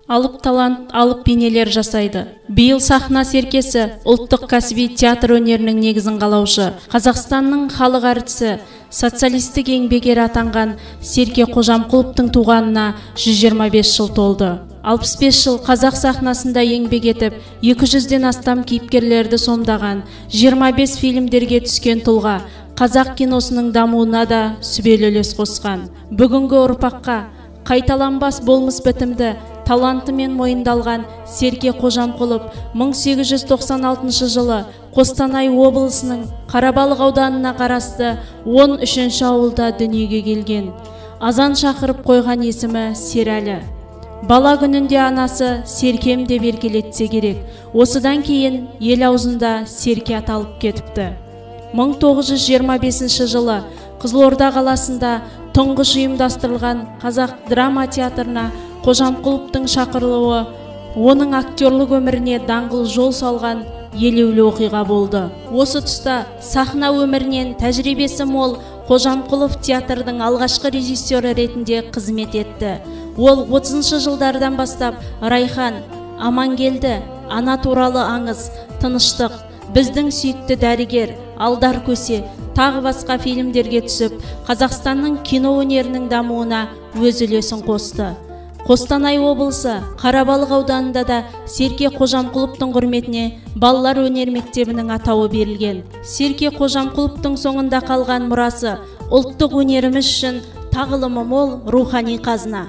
Алып талант алып бейнелер жасайды. Биыл сахна серкесі ұлттық кәсіби театр өнерінің негізін қалаушы, Қазақстанның халық әртісі, социалистік еңбек ері атанған Серке Қожамқұловтың туғанына 125 жыл толды. 65 жыл қазақ сахнасында еңбек етіп, 200-ден астам кейіпкерлерді сомдаған, 25 фильмдерге түскен тұлға қазақ киносының дамуына да сүбелі үлес қосқан. Бүгінгі ұрпаққа қайталанбас болмыс бітімді талантымен мойындалған Серке Қожамқұлов 1896 жылы Қостанай облысының Қарабалық ауданына қарасты 13-ші ауылда дүниеге келген. Азан шақырып қойған есімі Серәлі. Бала күнінде анасы Серкем деп еркелетсе керек. Осыдан кейін ел аузында Серке аталып кетіпті. 1925 жылы Қызылорда қаласында тұңғыш ұйымдастырылған Қазақ драма театрына Қожамқұловтың шақырылуы оның актерлік өміріне даңғыл жол салған елеулі оқиға болды. Осы тұста сахна өмірінен тәжірибесі мол Қожамқұлов театрдың алғашқы режиссері ретінде қызмет етті. Ол 30 жылдардан бастап Райхан, Амангелді, Ана туралы аңыз, Тыныштық, Біздің сүйікті дәрігер, Алдар Көсе, тағы басқа фильмдерге түсіп, Қазақстанның кино өнерінің дамуына өз үлесін қосты. Қостанай облысы Қарабалық ауданында да Серке Қожамқұловтың құрметіне балалар өнер мектебінің атауы берілген. Серке Қожамқұловтың соңында қалған мұрасы ұлттық өнеріміз үшін тағылымы мол рухани қазына.